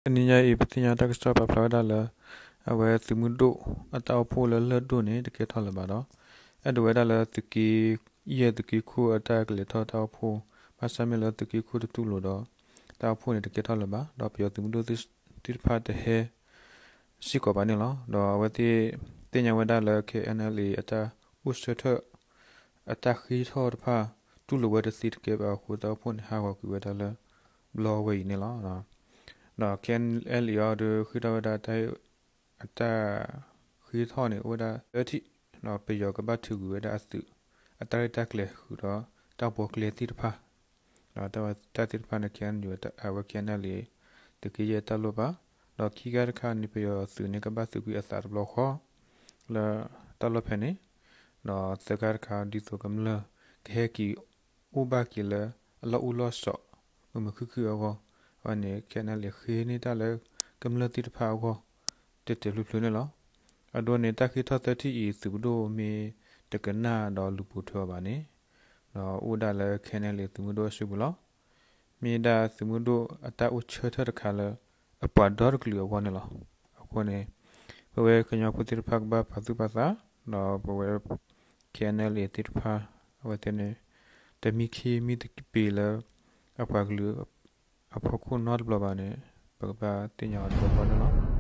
တနံၤညါအံၤ ပသ့ၣ်ညါတၢ်ကစီၣ်ပာ်ဖျါဝဲဒၣ်လၢ အဝဲသုးမုၢ်ဒိၣ်အတၢ်အိၣ်ဖှိၣ်လၢလၢၢ်ဒိၣ်န့ၣ် တကဲထီၣ်လၢၤဘၣ်ဒီး အဲၣ်ဒိးဝဲဒၣ်လၢသုးက့ယဲၢ် သုးက့ခိၣ်အတၢ်ကလဲၤထီၣ်တၢ်အိၣ်ဖှိၣ် ဘၣ်ဆၣ်မ့ၢ်လၢသုးက့ခိၣ်တတူၢ်လိာ်ဒီး တၢ်အိၣ်ဖှိၣ်န့ၣ်တကဲထီၣ်လၢၤဘၣ် ဒီးပယီၤသုးမုၢ်ဒိၣ်သ့ၣ်တဖၣ်တဟဲ စ့ၢ်ကီးဘၣ်န့ၣ်လီၤ. ဒီးအဝဲသ့ၣ်သ့ၣ်ညါဝဲဒၣ်လၢ KNLA အတၢ်အိၣ်ဆၢထၢၣ် အတၢ်ဃ့ထီၣ်တဖၣ် တူၢ်လိာ်ဝဲတသ့တကဲဘၣ်အဃိ တၢ်အိၣ်ဖှိၣ်န့ၣ် ဟးဂီၤကွံာ်ဝဲဒၣ်လၢ ဘျီဝဲအံၤန့ၣ်လီၤ. ဒီး KNLA အံၤဒီး ဃ့ထီၣ်ဝဲဒၣ် အတၢ်ဃ့ထီၣ်န့ၣ် အိၣ်ဝဲဒၣ်သၢထံၣ်, ဒီးပယီၤကဘၣ်ထုးကွံာ်ဝဲဒၣ်အသုး အတၢ်ရဲၣ်တၢ်ကျဲၤဃုာ်ဒီး တၢ်ပီၤကျဲသ့ၣ်တဖၣ် ဒီးတၢ်သ့ၣ်တဖၣ်န့ၣ် KNU အဝဲ KNLA သုးက့ယဲၢ်တၢ်လိၣ်ဘၣ်, ဒီးခံဂၤတခါန့ၣ် ပယီၤသုးန့ၣ် ကဘၣ်သုးကွံာ်အသးတဘျီဃီ လၢတၢ်လီၢ်ဖဲန့ၣ်, ဒီးသၢခါတခါ ဒ်သိးကမျၢၢ်ကဟဲက့ၤအိၣ်ဘၣ်က့ၤလၢအလီၢ်အိၣ်လီၢ်ဆိး မုာ်မုာ်ခုၣ်ခုၣ်အဂီၢ်, အဝဲန့ၣ် KNLA ဃ့န့ၢ်တၢ်လၢကမျၢၢ်သ့ၣ်တဖၣ်အဂီၢ် တဲာ်တဲာ်ဖျုးဖျုးန့ၣ်လီၤ. အဒိန့ၣ် တၢ်ဃ့ထီၣ်သၢထံၣ်အံၤ သုးပဒိၣ်မ့ၢ်တကနၣ်ဒီးလူၤပိာ်ထွဲအီၤဘၣ်န့ၣ်, ဒီးအိၣ်ဝဲဒၣ်လၢ KNLA သုးမုၢ်ဒိၣ်အစုပူၤလီၤ. မ့ၢ်ဒၣ်သုးမုၢ်ဒိၣ်အတၢ်အိၣ်ဆၢထၢၣ်တခါလၢ အပှၤဒီတကလုာ်အဂီၢ်န့ၣ်လီၤ. အဃိန့ၣ် ပဝဲကညီဖိသ့ၣ်တဖၣ်ကဘၣ်ပာ်သူၣ်ပာ်သး, ဒီးပဝဲ KNLA သ့ၣ်တဖၣ် အဝဲသ့ၣ်န့ၣ် တမံခ့မံတပ့ၤလၢ အပှၤကလုာ်အဖီခိၣ်နီတဘျီဘၣ်န့ၣ် ပကဘၣ်သ့ၣ်ညါအီၤတဘျီဃီန့ၣ်လီၤ.